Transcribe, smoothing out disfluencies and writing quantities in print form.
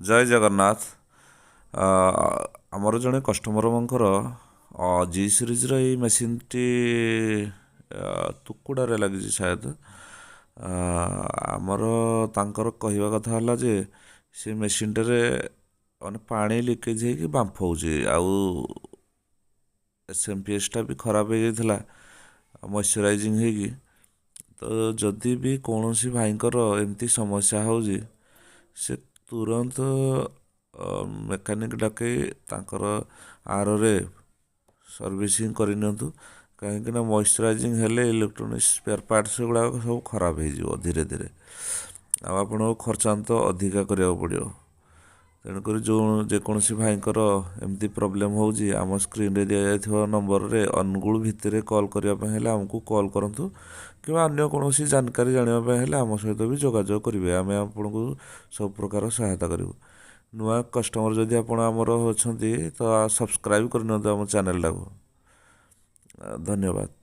ଜୟ ଜଗନ୍ନାଥ। ଆମର ଜଣେ କଷ୍ଟମରଙ୍କର ଜି ସିରିଜ୍ର ଏଇ ମେସିନ୍ଟି ତୁକୁଡ଼ାରେ ଲାଗିଛି ସାୟଦ। ଆମର ତାଙ୍କର କହିବା କଥା ହେଲା ଯେ ସେ ମେସିନ୍ଟାରେ ମାନେ ପାଣି ଲିକେଜ୍ ହେଇକି ବାମ୍ଫ ହେଉଛି, ଆଉ ଏସ୍ ଏମ୍ ପି ଏସ୍ଟା ବି ଖରାପ ହେଇଯାଇଥିଲା ମଇଶ୍ଚରାଇଜିଂ ହେଇକି। ତ ଯଦି ବି କୌଣସି ଭାଇଙ୍କର ଏମିତି ସମସ୍ୟା ହେଉଛି, ସେ ତୁରନ୍ତ ମେକାନିକ୍ ଡକାଇ ତାଙ୍କର ଆରରେ ସର୍ଭିସିଂ କରିନିଅନ୍ତୁ, କାହିଁକିନା ମଇଶ୍ଚରାଇଜିଂ ହେଲେ ଇଲେକ୍ଟ୍ରୋନିକ୍ସ ସ୍ପେୟାର୍ ପାର୍ଟସ୍ ଗୁଡ଼ାକ ସବୁ ଖରାପ ହେଇଯିବ ଧୀରେ ଧୀରେ, ଆଉ ଆପଣଙ୍କୁ ଖର୍ଚ୍ଚାନ୍ତ ଅଧିକା କରିବାକୁ ପଡ଼ିବ। ତେଣୁକରି ଯେଉଁ ଯେକୌଣସି ଭାଇଙ୍କର ଏମିତି ପ୍ରୋବ୍ଲେମ୍ ହେଉଛି, ଆମ ସ୍କ୍ରିନ୍ରେ ଦିଆଯାଇଥିବା ନମ୍ବରରେ ଅନୁଗୁଳ ଭିତରେ କଲ୍ କରିବା ପାଇଁ ହେଲେ ଆମକୁ କଲ୍ କରନ୍ତୁ, କିମ୍ବା ଅନ୍ୟ କୌଣସି ଜାନକାରୀ ଜାଣିବା ପାଇଁ ହେଲେ ଆମ ସହିତ ବି ଯୋଗାଯୋଗ କରିବେ। ଆମେ ଆପଣଙ୍କୁ ସବୁ ପ୍ରକାର ସହାୟତା କରିବୁ। ନୂଆ କଷ୍ଟମର୍ ଯଦି ଆପଣ ଆମର ଅଛନ୍ତି ତ ସବସ୍କ୍ରାଇବ୍ କରିନିଅନ୍ତୁ ଆମ ଚ୍ୟାନେଲ୍ଟାକୁ। ଧନ୍ୟବାଦ।